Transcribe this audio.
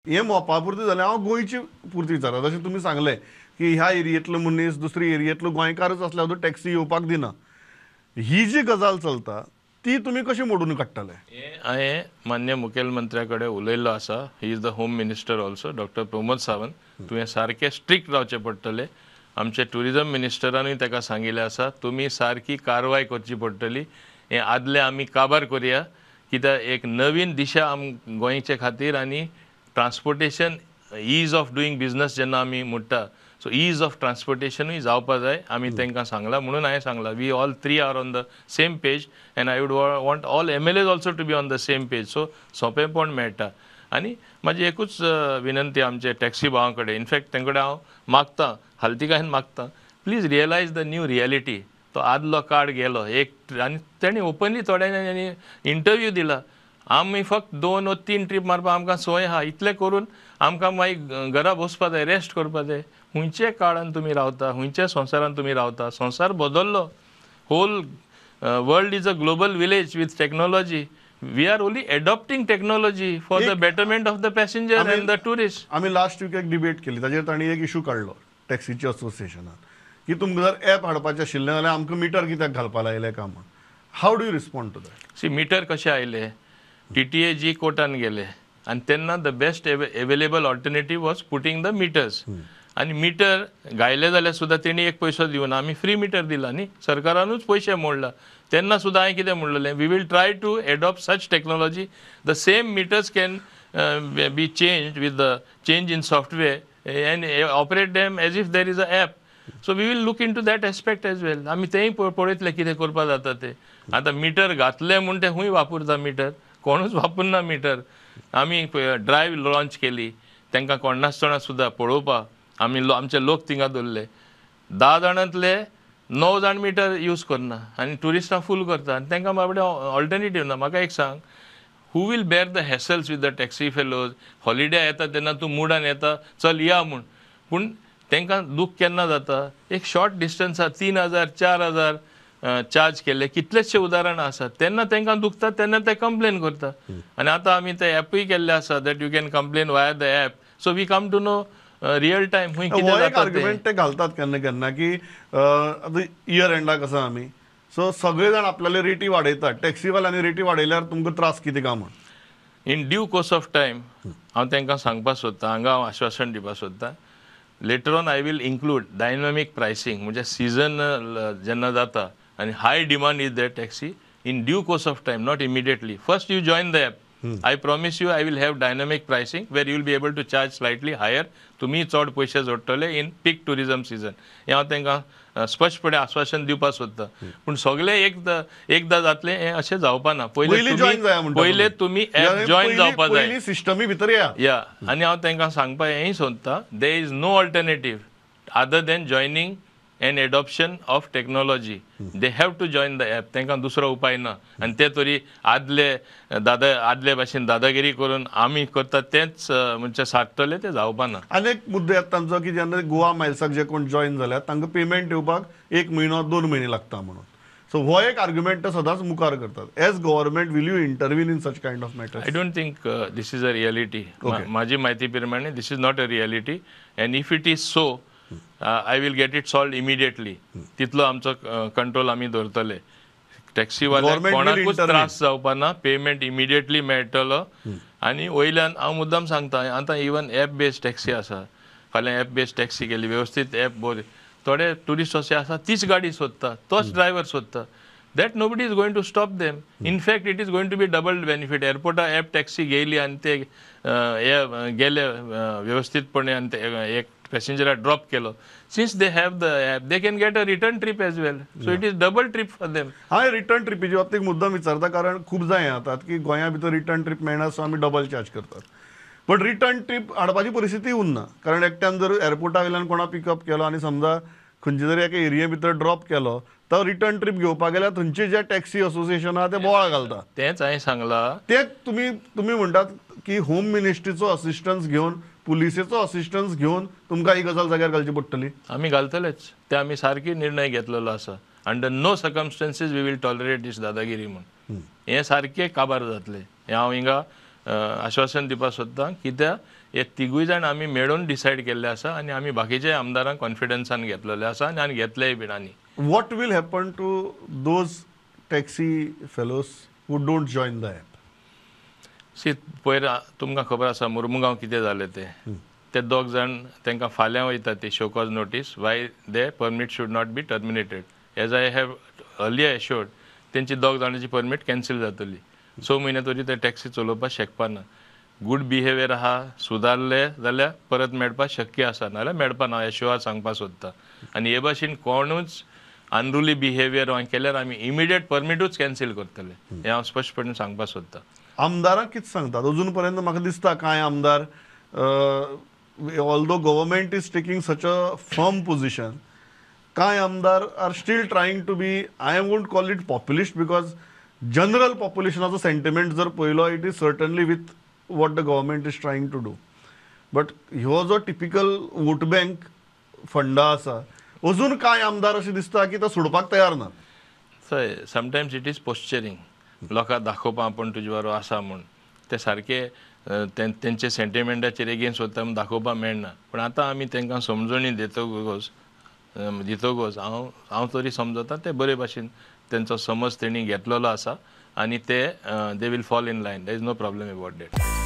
हें मोपा पुरतें जालें. हांव गोंयची पुरती विचारता, जशें तुमी सांगलें की ह्या एरियेंतलो मनीस दुसरी एरियेंतलो गोंयकारच आसल्यार टॅक्सी येवपाक दिना, ही जी गजाल चलता ती तुमी कशी मोडून काडटले? हें हांवें मान्य मुखेलमंत्र्या कडेन उलयल्लो आसा. He is the home minister also, doctor Pramod Sawant. तुवें सारकें स्ट्रिक्ट रावचें पडटलें. आमचे ट्युरिजम मिनिस्टरानूय ताका सांगिल्लें आसा, तुमी सारकी कारवाय करची पडटली. हें आदलें आमी काबार करुया, कित्याक एक नवीन दिशा आम गोंयचे खातीर आनी transportation ease of doing business जेन्ना आमी म्हणटा, सो is of ट्रान्सपोर्टेशनूय जावपा जाय. आमी तांकां सांगलां, म्हणून हांवें सांगलां we all three are on the same page and I would want all MLAs also to be on the same page. So सोंपेंपण मेळटा. आनी म्हाजी एकूच विनंती आमचे टॅक्सी भावां कडेन, इनफॅक्ट तेंचे कडेन हांव मागतां, हलतिकायेन मागतां, please realise the new reality. तो आदलो काळ गेलो एक, आनी तेणी ओपनली थोड्यांनी इंटरव्यू दिला, आमी फक्त 2 वा 3 ट्रीप मारपाक आमकां सोय आहा, इतलें करून आमकां मागीर घरा बसपा जाय, रेस्ट करपा जाय. खुंयचे काळान तुमी रावता, खुंयच्या संवसारान तुमी रावता? संवसार बदल्लो. Whole world is a global village with technology. We are only adopting technology for the betterment of the passenger and the tourist. आमी लास्ट वीक एक डिबेट केली, ताजेर तांणी एक इशू काडलो टॅक्सीच्या असोसिएशनान की तुमकां जर एप हाडपाचें आशिल्लें जाल्यार आमकां मिटर कित्याक घालपा लायलें काय म्हूण. How do you respond to that? See, meter कशें आयले, TTAG कोर्टान गेले आनी तेन्ना the best available alternative was putting the meters. आनी मिटर घायले जाल्यार सुद्दां तेणी एक पयसो दिवना, आमी फ्री मिटर दिला न्ही, सरकारानूच पयशे मोडला. तेन्ना सुद्दां हांवें कितें म्हणलेलें, we will try to adopt such technology, the same meters can be change with the change in software and operate them as if there is a app. So we will look into that aspect as well. आमी तेंय पळयतले कितें करपा जाता तें. आतां metre घातलें म्हूण तें खूंय वापरता मिटर, कोणूच वापरना मिटर. आमी ड्रायव्ह लॉंच केली, तांकां कोण नासतना सुद्दां पळोवपाक आमी आमचे लोक थिंगा दवरले. 10 जाणांतले 9 जाण मिटर यूज करना आनी ट्युरिस्टां फूल करता, आनी तांकां बाबडे ऑल्टरनेटीव ना. म्हाका एक सांग, who will bear the hassles with the taxi fellows? Holiday येता तेन्ना तूं मुडान येता, चल या म्हूण, पूण तांकां दूख केन्ना जाता? एक शॉर्ट डिस्टन्सार 3000 4000 चार्ज केले, कितलेशे उदाहरणां आसात. तेन्ना तांकां दुखता, तेन्ना ते कंप्लेन करता. आनी आतां आमी ते एपूय केल्ले आसा that you can complain via the app, so we come to know real time खूंय कितें जाता. आर्ग्युमेंट ते घालतात केन्ना केन्ना की आतां इयर एंडाक आसा आमी, सो सगळे जाण आपल्याले रेटी वाडयतात, टॅक्सीवाल्यांनी रेटी वाडयल्यार तुमकां त्रास कितें काय म्हूण. In due course of time हांव तांकां सांगपाक सोदतां, हांगा हांव आश्वासन दिवपाक सोदतां, later on I will include dynamic pricing. म्हणजे सिजन जेन्ना जाता आनी high demand is that taxi, in due course of time, not immediately. First you join the app, I promise you I will have dynamic pricing where you will be able to charge slightly higher. तुमी चड पयशे जोडटले in peak tourism season. हें हांव तांकां स्पश्टपणे आश्वासन दिवपाक सोदतां. पूण सगळें एकदां जातलें हें अशें जावपा ना. पयले तुमी एप जॉयन जावपा जाय, सिस्टमी भितर या. आनी हांव तांकां सांगपाक हेंय सोदतां, there is no alternative other than joining and adoption of technology. They have to join the app. तांकां दुसरो उपाय ना. आनी ते तरी आदले आदले भाशेन दादागिरी करून आमी करतात तेंच म्हणजे सादतले, ते जावपा ना. आनी एक मुद्दो येता तांचो की जेन्ना गोवा मायल्साक जे कोण जॉयन जाल्यार तांकां पेमेंट येवपाक 1 म्हयनो 2 म्हयने लागता म्हणून. सो हो एक आर्ग्युमेंट ते सदांच मुखार करतात. As government will you intervene in such kind of matter? I don't think this is a reality. म्हाजी म्हायती प्रमाणे this is not a reality, and if it is so I will get it solved immediately. तितलो आमचो control आमी दवरतले. टॅक्सीवाले कोणाकूच त्रास जावपा ना, पेमेंट इमिडिएटली मेळटलो. आनी वयल्यान हांव मुद्दाम सांगता, आतां इवन एप बेस्ड टॅक्सी आसा, फाल्यां एप बेस्ड टॅक्सी केली, वेवस्थीत एप बरी, थोडे ट्युरिस्ट अशे आसा तीच गाडी सोदता, तोच ड्रायव्हर सोदता. That nobody is going to stop them. In fact it is going to be double benefit. एअरपोर्टार app taxi गेली आनी ते गेले वेवस्थीतपणे आनी ते एक पॅसेंजराक ड्रॉप केलो, since they have the app they can get a return trip as well. So it is double trip for them. हांवें रिटर्न ट्रिपीच्या बाबतीत मुद्दाम विचारता, कारण खूब जाय येतात की गोंया भितर रिटर्न ट्रीप मेळना, सो आमी डबल चार्ज करतात. पण रिटर्न ट्रीप हाडपाची परिस्थिती उरना, कारण एकट्यान जर एअरपोर्टा वयल्यान कोणा पिकअप केलो आनी समजा खंयच्या तरी एका एरिये भितर ड्रॉप केलो, तो रिटर्न ट्रीप घेवपाक गेल्यार थंयचे जे टॅक्सी असोसिएशन आहा ते बोवाळ घालता. तेंच हांवें सांगलां, ते तुमी तुमी म्हणटात की होम मिनिस्ट्रीचो असिस्टन्स घेवन, पुलिसेचो असिस्टन्स घेवन तुमकां ही गजाल जाग्यार घालची पडटली. आमी घालतलेच, ते आमी सारकी निर्णय घेतलेलो आसा. Under no circumstances we will tolerate this दादागिरी म्हूण. हें सारकें काबार जातलें, हें हांव हिंगा आश्वासन दिवपाक सोदता कित्याक हे तिगूय जाण आमी मेळून डिसायड केल्ले आसा आनी आमी बाकीचे आमदारांक कॉन्फिडन्सान घेतलेले आसा आनी आनी घेतलेय बीन. आनी what will happen to those taxi fellows who don't join the app? See पयर तुमकां खबर आसा मुर्मुगांव कितें जालें तें. ते दोग जाण तांकां फाल्यां वयता ती show cause notice why the permit should not be terminated. As I have earlier assured तेंची दोग जाणांची परमीट कॅन्सील जातली. 6 म्हयने तरी ते टॅक्सी चलोवपाक शकपाना. गूड बिहेवियर आहा सुदारले जाल्यार परत मेळपाक शक्य आसा, नाजाल्यार मेळपा ना हें शुअर सांगपाक सोदता. आनी हे भाशेन कोणूच अनरुली बिहेवियर केल्यार आमी इमिडिएट परमिटूच कॅन्सील करतले हें हांव स्पश्टपणे सांगपाक सोदता. आमदारांक कितें सांगतात? अजून पर्यंत म्हाका दिसता कांय आमदार although government is taking such a firm position, कांय आमदार are still trying to be, I won't call it populist because general पॉप्युलेशनाचो sentiment जर पळयलो it is certainly with what the government is trying to do. But ह्यो जो typical vote bank फंडा आसा अजून कांय आमदार अशें दिसता की तो सोडपाक तयार ना. समटायम्स it is पोस्चरींग, लोकांक दाखोवपा आपूण तुजे बरोबर आसा म्हूण. ते सारके तेंचे सेंटिमेंटाचेर एगेन्स्ट वता म्हूण दाखोवपाक मेळना. पूण आतां आमी तांकां समजणी दितकच हांव तरी समजता ते बरे भाशेन तेंचो समज तेणी घेतलेलो आसा आनी ते they will fall in line. There is no problem about that.